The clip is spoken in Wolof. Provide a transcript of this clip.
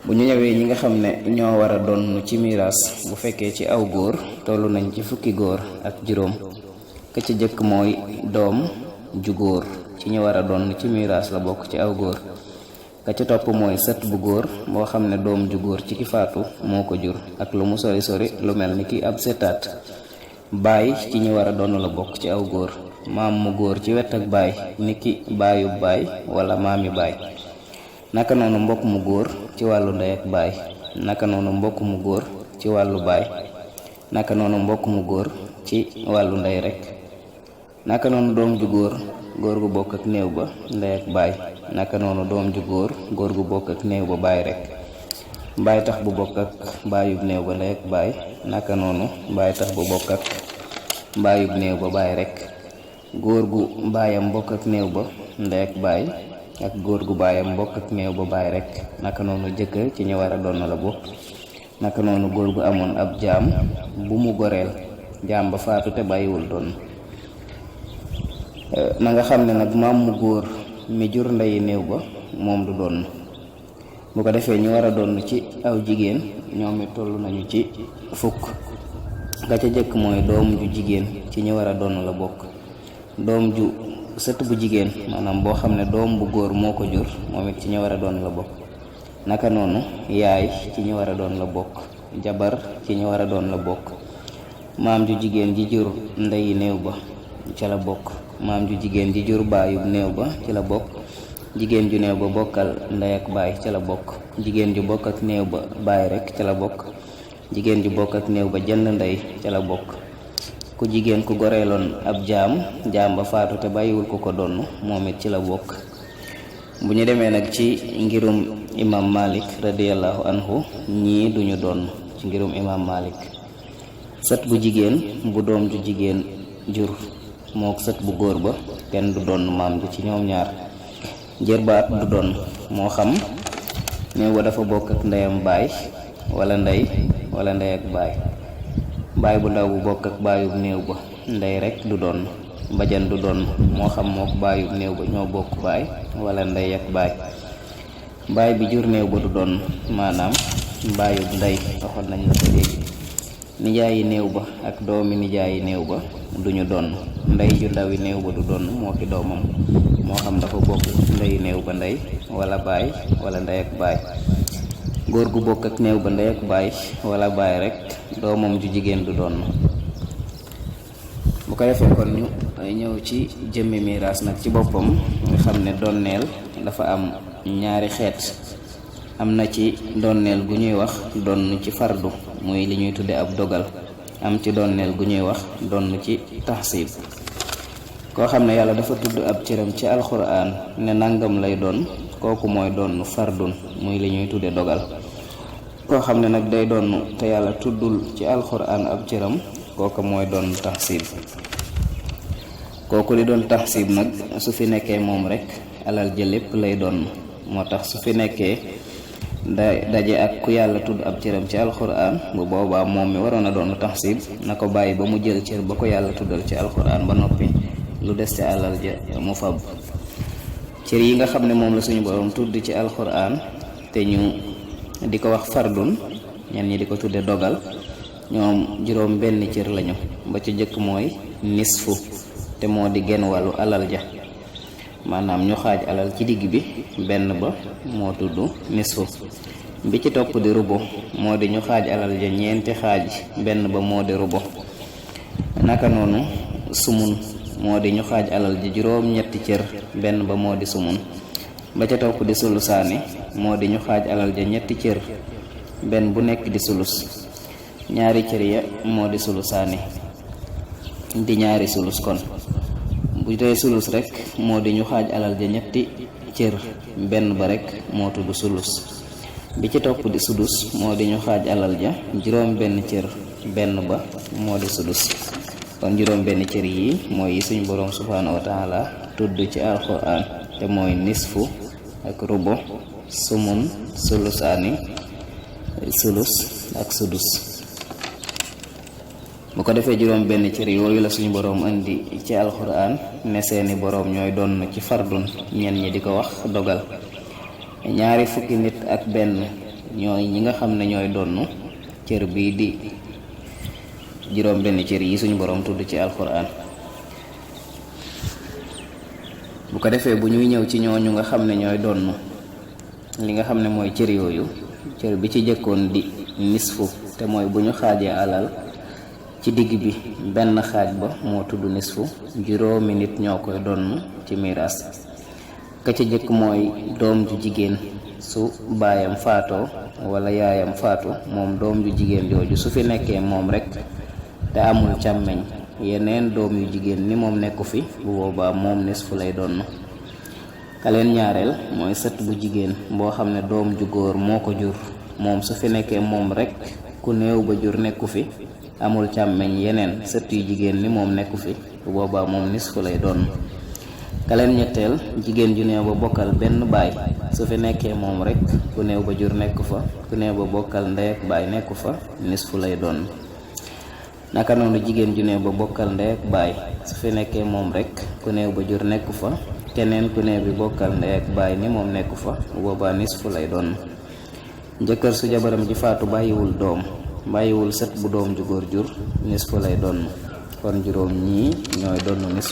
bu ñu ñëwee ñi nga xam ne ñoo war a doon ci miraas bu fekkee ci aw góor tollu nañ ci fukki góor ak juróom ka ci jëkk mooy doom ju góor ci ñu war a doon ci miraas la bokk ci aw góor. ka ca topp mooy sët bu góor boo xam ne doom ju góor ci ki faatu moo ko jur ak lu mu sori sori lu mel ni ki ab setaat. baay ci ñu war a doon la bokk ci aw góor. maam mu góor ci wet ak baay niki baayu baay wala maami baay. naka noonu mbokk mu góor ci wàllu ndey ak baay. naka noonu mbokk mu góor ci wàllu baay. naka noonu mbokk mu góor ci wàllu ndey rek. naka noonu doom ju góor góor gu bokk ak néew ba ndey ak baay. naka noonu doom ju góor góor gu bokk ak néew ba baay rek. baay tax bu bokk ak baayub néew ba ndey ak baay. naka noonu baay tax bu bokk ak baayub néew ba baay rek. góor gu baayam bokk ak néew ba ndey ak baay ak góor gu baayam bokk ak néew ba baay rek. naka noonu jëkkër ci ñu war a doon la bokk. naka noonu góor gu amoon ab jaam bu mu goreel jaam ba faatu te bàyyiwul doon. na nga xam ne nag maam mu góor mi jur ndeyi néew ba moom du doon. bu ko defee ñu war a doon ci aw jigéen ñoom it toll nañu ci fukk. ka ca jëkk mooy doom ju jigéen ci ñu war a doon la bokk. doom ju sët bu jigéen maanaam boo xam ne doom bu góor moo ko jur moom it ci ñu war a doon la bokk. naka noonu yaay ci ñu war a doon la bokk. jabar ci ñu war a doon la bokk. maam ju jigéen ji jur ndeyi néew ba ca la bokk. maam ju jigéen ji jur baayub néew ba ci la bokk. jigéen ju néew ba bokkal ndey ak baay ca la bokk. jigéen ju bokk ak néew ba baay rek ca la bokk. jigéen ju bokk ak néew ba jënd ndey ca la bokk. ku jigéen ku goreeloon ab jaam ba faatu te bàyyiwul ku ko donn moom it ci la bokk. bu ñu demee nag ci ngirum imam Malik radiyallahu anhu ñii duñu donn ci ngirum imam Malik. sët bu jigéen bu doom ju jigéen jur mook sët bu góor ba kenn du donn maam ji ci ñoom ñaar. jërbaat du donn moo xam néew ba dafa bokk ak ndeyam baay wala ndey ak baay. baay bu ndaw bu bokk ak baayub néew ba ndey rek du doon. bajan du doon moo xam mook baayub néew ba ñoo bokk baay wala ndey ak baay. baay bi jur néew ba du doon maanaam baayub ndey waxoon nañ la ko léegi. nijaayi néew ba ak doomi nijaayi néew ba duñu doon. ndey ju ndawi néew ba du doon moo ki doomam moo xam dafa bokk ndeyi néew ba ndey wala baay wala ndey ak baay. góor gu bokk ak néew ba ndey ak baay wala baay rek doomam ju jigéen du doon. bu ko defee kon ñu ñëw ci jëmmi miraas nag ci boppam nga xam ne donneel dafa am ñaari xeet. am na ci donneel gu ñuy wax donn ci fardu muy li ñuy tudde ab dogal. am ci donneel gu ñuy wax donn ci taxsiib. koo xam ne yàlla dafa tudd ab cëram ci alxuraan ne nangam lay doon kooku mooy doon fardun muy li ñuy tudde dogal. koo xam ne nag day doon te yàlla tuddul ci alxuraan ab cëram kooku mooy doon taxsiib. kooku li doon taxsiib nag su fi nekkee moom rek alal ja lépp lay doon. moo tax su fi nekkee daje ak ku yàlla tudd ab cëram ci alxuraan bu boobaa moom mi waroon a doon taxsiib na ko bàyyi ba mu jël cër ba ko yàlla tuddal ci alxuraan ba noppi lu des ci alal ja mu fab. cër yi nga xam ne moom la suñu borom tudd ci alxuraan te ñu di ko wax fardun ñen ñi di ko tudde dogal ñoom juróom benn cër lañu. ba ci jëkk mooy nisfu te moo di genn wàllu alal ja maanaam ñu xaaj alal ci digg bi benn ba moo tudd nisfu. bi ci topp di rubo moo di ñu xaaj alal ja ñeenti xaaj benn ba moo di rubo. naka noonu sumun moo di ñu xaaj alal ji juróom ñetti cër benn ba moo di sumun. ba ca topp di sulusaani moo di ñu xaaj alal ja ñetti cër benn bu nekk di sulus. ñaari cër ya moo di sulusaani di ñaari sulus kon. bu dee sulus rek moo di ñu xaaj alal ja ñetti cër benn ba rek moo tudd sulus. bi ci topp di sudus moo di ñu xaaj alal ja juróom benn cër benn ba moo di sudus. kon juróom benn cër yi mooy yi suñu boroom subhaanahu wa taala tudd ci alxuraan te mooy nisfu ak rubo sumun sulusaani sulus ak sudus. bu ko defee juróom benn cër yooyu la suñu boroom indi ci alxuraan ne seeni boroom ñooy doon ci fardun ñenn ñi di ko wax dogal. ñaari fukki nit ak benn ñooy ñi nga xam ne ñooy donn cër bii di juróom benn cër yi suñu borom tudd ci alquran. bu ko defee bu ñuy ñëw ci ñooñu nga xam ne ñooy donn li nga xam ne mooy cër yooyu, cër bi ci jëkkoon di nisfu te mooy bu ñu xaajee alal ci digg bi benn xaaj ba moo tudd nisfu, juróomi nit ñoo koy donn ci miraas. ka ca jëkk mooy doom ju jigéen su baayam faatoo wala yaayam faatu, moom doom ju jigéen jooju su fi nekkee moom rek te amul càmmeñ, yeneen doom yu jigéen ni moom nekku fi, bu boobaa moom nisfu lay donn. ka leen ñaareel mooy sët bu jigéen boo xam ne doom ju góor moo ko jur, moom su fi nekkee moom rek ku néew ba jur nekku fi, amul càmmeñ, yeneen sët yu jigéen ni moom nekku fi, bu boobaa moom nisfu lay donn. ka leen ñetteel jigéen ju néew ba bokkal benn baay, su fi nekkee moom rek ku néew ba jur nekku fa, ku néew ba bokkal ndey ak baay nekku fa, nisfu lay donn. naka noonu jigéen ju néew ba bokkal ndey ak baay, su fi nekkee moom rek ku néew ba jur nekku fa, keneen ku néew bi bokkal ndey ak baay ni moom nekku fa, bu boobaa nisfu lay donn. jëkkër su jabaram ji faatu bàyyiwul doom, bàyyiwul sët bu doom ju góor jur, nisfu lay donn. kon juróom ñii ñooy donn nisfu.